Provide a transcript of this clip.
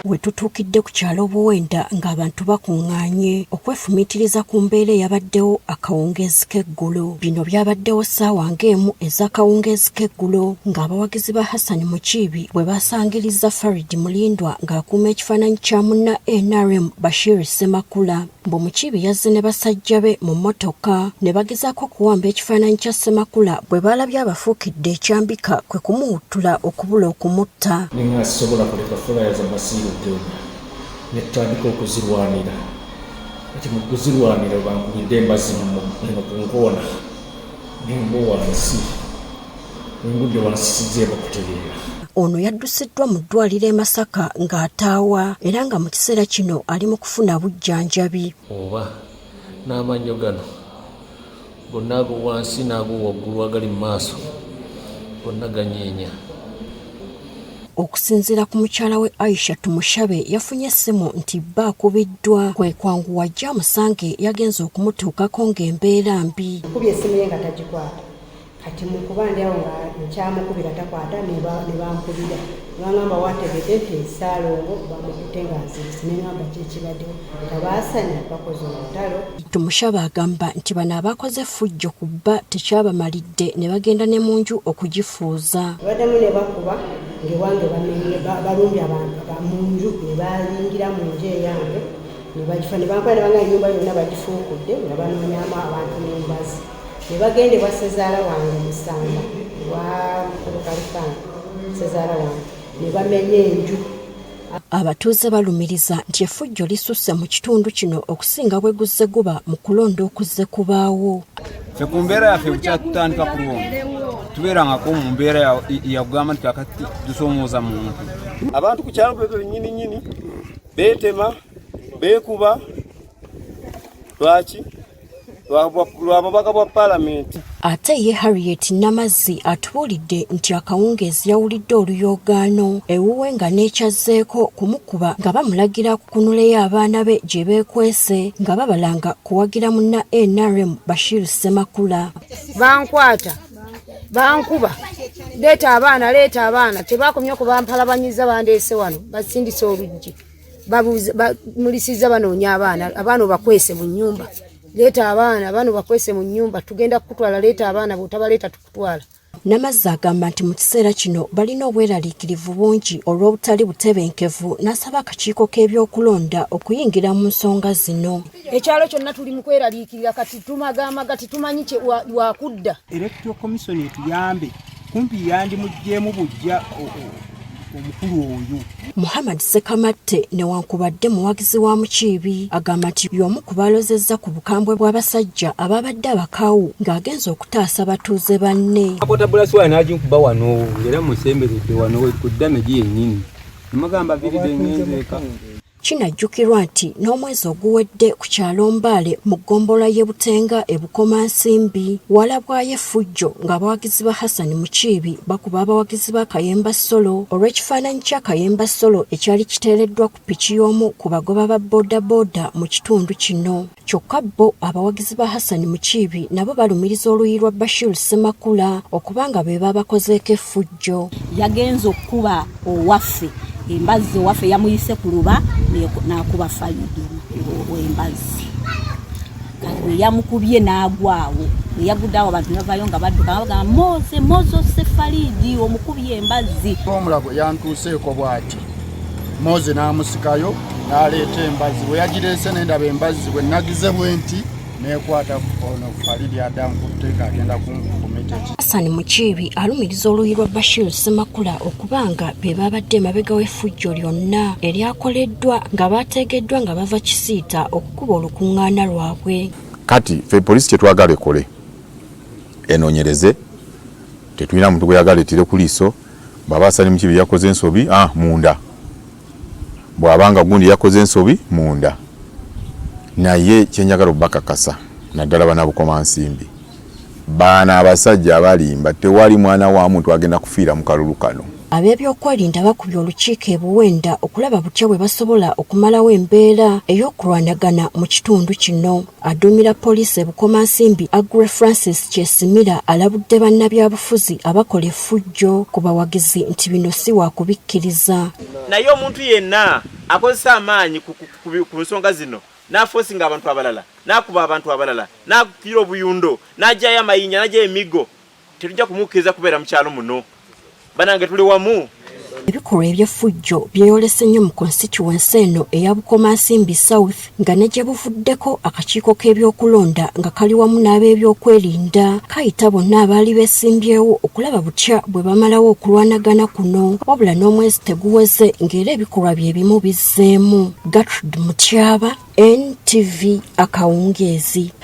We tutuukidde ku kyalo Buwenda ng'abantu bakuŋŋaanye okwefumiitiriza ku mbeera eyabaddewo akawungeezi k'eggulo. Bino byabaddewo ssaawa ng'emu ez'akawungeezi k'eggulo ng'abawagizi ba Hassan Mukiibi bwe basangirizza Farid Mulindwa ng'akuuma ekifaananyi kya munna NRM Bashir Ssemakula. Mbu Mukiibi yazze ne basajja be mu mmotoka ne bagezaako okuwamba ekifaananyi kya Ssemakula bwe baalabye abafuukidde ekyambika kwe kumuwuttula okubula okumutta. Ninga sisobola kuleka fulaaya za Basiiru kugenda ne tutandika okuzirwanira. Kati mu kuzirwanira bankubidde embazzi eno ku nkoona ne ngwa wansi. Bwe ngudde wansi sizzeemu kutegeera. Ono yaddusiddwa mu ddwaliro e Masaka ng'ataawa era nga mu kiseera kino ali mu kufuna bujjanjabi. Oba n'amannyo gano gonna ago wansi n'ago waggulu agali mu maaso gonna ganyeenya. Okusinziira ku mukyala we Aisha Tumushabe yafunye essimu nti bba akubiddwa kwe kwanguwa ajje amusange yagenze okumutuukako ng'embeera mbi. Nkubye essimu ye nga tagikwata kati mu kuba ndi awo nga nkyamukubira takwata ne bankubira ne bangamba wategedde nti Ssaalongo bamukutte ng'azirise ne ngamba ki ekibaddewo nga baasanye bakoze olutalo. Tumushabe agamba nti bano abaakoze effujjo ku bba tekyabamalidde ne bagenda ne mu nju okugifuuza. Baddamu ne bakuba ng'ewange bamenye balumbye abantu mu nju ne bayingira mu nju eyange ne bagifa ne bankuba ne bangamba ennyumba yonna bagifuukudde nga banoonyaamu abantu n'embazi. Ne bagenda ewa ssezaala wange Musamba ewa mukulu Kalifaani ssezaala wange ne bamenya enju. Abatuuze balumiriza nti effujjo lisusse mu kitundu kino okusinga bwe guzze guba mu kulonda okuzze kubaawo. Ffe ku mbeera yaffe bukya tutandika kulonda tubeerangako mu mbeera yakugamba nti kakati tusoomooza muntu. Abantu ku kyalo bennyini nnyini beetema, beekuba, lwaki? Lwa bubaka bwa palamenti. Ate ye Harriet Namazzi atubuulidde nti akawungeezi yawulidde oluyoogaano ewuwe nga n'ekyazzeeko kumukuba nga bamulagira akukunuleyo abaana be gye beekwese nga babalanga kuwagira munna NRM Bashir Ssemakula. Bankwata, bankuba, leeta abaana, leeta abaana, tebakomye okubampalabanyiza bandeese wano, basindise oluggi. Bamulisizza banoonya abaana, abaana obakwese mu nnyumba, leeta abaana, abaana obakwese mu nnyumba, tugenda kukutwala, leeta abaana, bw'otabaleeta tukutwala. Namazzi agamba nti mu kiseera kino balina obweraliikirivu bungi olw'obutali butebenkevu n'asaba akakiiko k'ebyokulonda okuyingira mu nsonga zino. Ekyalo kyonna tuli mu kweraliikirira kati tumagamaga tetumanyi wakudda. Electoral Commission etuyambe kumpi yandimuggyeemu buggya omukulu oyo. Muhammad Ssekamatte newankubadde muwagizi wa Mukiibi agamba nti y'omu ku baalozezza ku bukambwe bw'abasajja ababadde abakaawu ng'agenze okutaasa batuuze banne. Akwata bulaswala n'aginkuba wano era musemberedde wano ku ddamegi yennyini. Namugamba viiridde ngenze eka. Kinajjukirwa nti n'omwezi oguwedde ku kyalo Mbale mu ggombolola y'e Butenga e Bukomansimbi walabwayo effujjo ng'abawagizi ba Hassan Mukiibi bakuba abawagizi ba Kayemba Solo olw'ekifaananyi kya Kayemba Solo ekyali kiteereddwa ku piki y'omu ku bagoba ba boodabooda mu kitundu kino. Kyokka bo abawagizi ba Hassan Mukiibi nabo balumiriza oluuyi lwa Bashir Ssemakula okuba nga be babakozeeko effujjo. Yagenze okukuba owaffe embazzi, owaffe yamuyise ku luba n'akuba Falidi embazzi. Kati bwe yamukubye n'agwawo, bwe yagudde awo abantu ne bavaayo nga badduka nga bagamba Moze, Moze osse Falidi omukubye embazzi. Omulago yantuuseeko bw'ati, Moze n'amusikayo n'aleeta embazzi, bwe yagireese ne ndaba embazzi bwe nagize bwe nti neekwata ono Falidi adankutte ng'agenda kunfumita eki. Hassan Mukiibi alumiriza oluuyi lwa Bashir Ssemakula okuba nga be babadde emabega w'effujjo lyonna eryakoleddwa nga baateegeddwa nga bava Kisiita okukuba olukuŋŋaana lwabwe. Kati ffe poliisi kye twagala ekole enoonyereze, tetulina muntu gwe yagala etire ku liiso, bw'aba Hassan Mukiibi yakoze ensobi, munda, bw'aba nga gundi yakoze ensobi munda. Naye kye njagala okubakakasa naddala bannabukomansimbi, bano abasajja abalimba, tewali mwana wa muntu agenda kufiira mu kalulu kano. Ab'ebyokwerinda bakubye olukiiko e Buwenda okulaba butya bwe basobola okumalawo embeera ey'okulwanagana mu kitundu kino. Aduumira poliisi e Bukomansimbi Aggrey Francis Kyesimira alabudde bannabyabufuzi abakola effujjo ku bawagizi nti bino si waakubikkiriza. Naye omuntu yenna akozesa amaanyi ku nsonga zino n'afosinga abantu abalala n'akuba abantu abalala n'akira obuyundo n'ajjayo amayinja n'ajjayo emiggo tetujja kumukkiriza kubeera mu kyalo muno banange tuli wamu Ebikolwa eby'effujjo byeyolese nnyo mu konsituwensi eno eya Bukomansimbi South nga ne gye buvuddeko akakiiko k'ebyokulonda nga kali wamu n'ab'ebyokwerinda kayita bonna abaali beesimbyewo okulaba butya bwe bamalawo okulwanagana kuno wabula n'omwezi teguweze ng'era ebikolwa bye bimu bizzeemu. Gertrude Mutyaba, NTV akawungeezi.